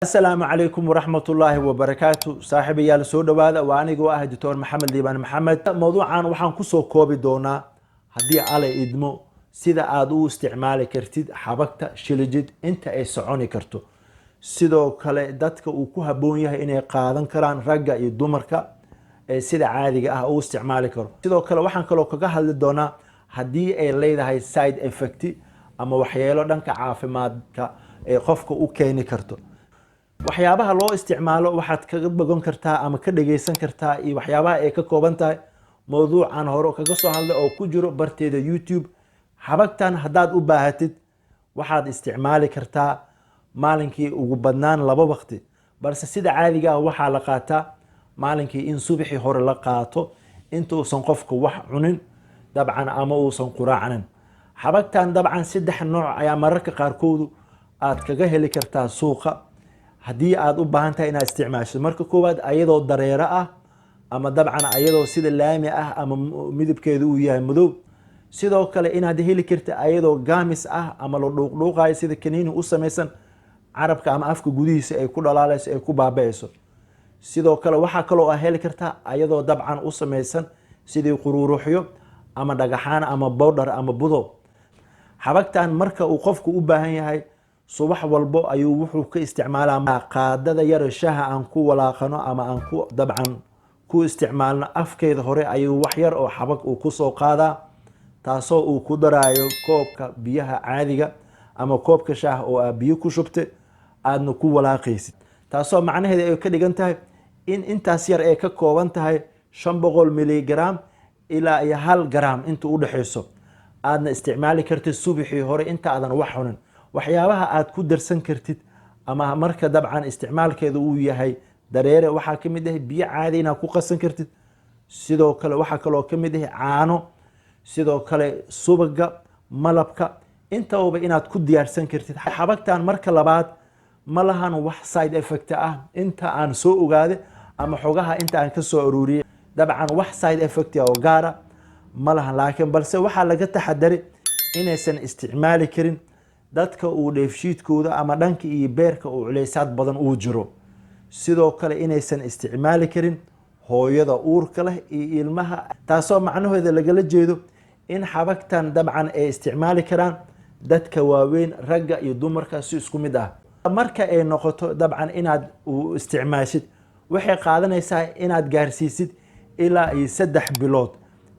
Asalaamu calaykum waraxmatullaahi wabarakaatu. Saaxiibayaal, soo dhowaada. Waa anigoo ah Doctor Maxamed Liibaan Maxamed. Mowduucan waxaan kusoo koobi doonaa, haddii Ale idmo, sida aad u isticmaali kartid xabagta Shilajit, inta ay soconi karto, sidoo kale dadka uu ku habboon yahay inay qaadan karaan, ragga iyo dumarka ee sida caadiga ah u isticmaali karo. Sidoo kale waxaan kaloo kaga hadli doonaa haddii ay leedahay side effect ama waxyeelo dhanka caafimaadka ee qofka u keeni karto. Waxyaabaha loo isticmaalo waxaad kaga bogan kartaa ama ka dhageysan kartaa iyo waxyaabaha ay ka kooban tahay mowduucan hore kaga soo hadlay oo ku jiro barteeda YouTube. Xabagtan haddaad u baahatid, waxaad isticmaali kartaa maalinkii ugu badnaan 2 waqti, balse sida caadiga ah waxaa la qaataa maalinkii in subaxii hore la qaato intuusan qofku wax cunin dabcan ama uusan quraacnin. Xabagtan dabcan saddex nooc ayaa mararka qaarkoodu aad kaga heli kartaa suuqa haddii aad u baahan tahay inaad isticmaasho. Marka koowaad, ayadoo dareero ah ama dabcan ayadoo sida laami ah ama midabkeedu uu yahay madow. Sidoo kale inaad heli karta ayadoo gummies ah ama la dhuuqdhuuqayo, sida kaniini u samaysan, carabka ama afka gudihiisa ay ku dhalaalayso, ay ku baaba'ayso. Sidoo kale waxaa kaloo aa heli kartaa ayadoo dabcan u samaysan sidii quruuruxyo ama dhagaxaan ama powder ama budo. Xabagtan marka uu qofku u baahan yahay, subax walbo ayuu wuxuu ka isticmaalaa qaadada yar shaha aan ku walaaqano ama aan ku dabcan ku isticmaalno. Afkeeda hore ayuu wax yar oo xabag uu kusoo qaadaa, taasoo uu ku daraayo koobka biyaha caadiga ama koobka shaah oo aa biyo ku shubtay, aadna ku walaaqaysid, taasoo macnaheeda ay ka dhigan tahay in intaas yar ay ka kooban tahay 500 miligram ilaa iyo 1 gram inta u dhexayso, aadna isticmaali kartid subaxii hore inta aadan wax cunin. Waxyaabaha aad ku darsan kartid ama marka dabcan isticmaalkeeda uu yahay dareere waxaa ka mid ah biyo caadi inaad ku qasan kartid. Sidoo kale waxaa kaloo ka mid ah caano, sidoo kale subaga, malabka, intaba inaad ku diyaarsan kartid xabagtan. Marka labaad, ma lahan wax side effect ah inta aan soo ogaaday ama xogaha inta aan ka soo aruuriyey. Dabcan wax side effect oo gaara ma lahan, laakiin balse waxaa laga taxadaray inaysan isticmaali karin dadka uu dheefshiidkooda ama dhanka iyo beerka uu culeysaad badan uu jiro. Sidoo kale inaysan isticmaali karin hooyada uurka leh iyo ilmaha, taasoo macnaheeda lagala jeedo in xabagtan dabcan ay isticmaali karaan dadka waaweyn, ragga iyo dumarka si isku mid ah. Marka ay noqoto dabcan inaad u isticmaashid, waxay qaadanaysaa inaad gaarsiisid ilaa iyo 3 bilood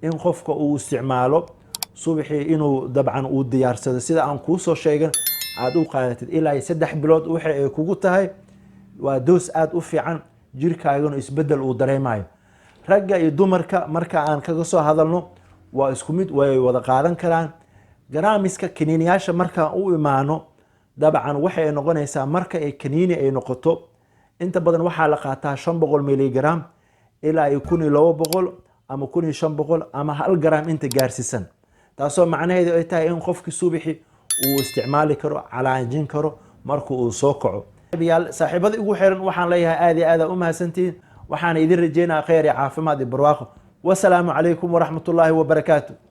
in qofka uu isticmaalo subaxii, inuu dabcan uu diyaarsado sida aan kuusoo sheegan, aada u qaadatid ilaa iyo 3 bilood. Waxa ay kugu tahay waa dose aada u fiican, jirkaagana isbedel uu dareemayo. Ragga iyo dumarka marka aan kaga soo hadalno waa isku mid, way wada qaadan karaan. Garaamiska kaniiniyaasha markaan u imaano, dabcan waxay noqonaysaa marka ay kaniini ay noqoto, inta badan waxaa la qaataa 500 miligram ilaa iyo 1200 ama 1500 ama 1 gram inta gaarsiisan, taasoo macnaheedu ay tahay in qofkii subaxi uu isticmaali karo, calaanjin karo marka uu soo kaco. Saaxiibada igu xiran, waxaan leeyahay aad iyo aad aa u mahadsantihiin. Waxaana idin rajeynaya khayr iyo caafimaad iyo barwaaqo. Wasalaamu calaykum waraxmatullaahi wabarakaatu.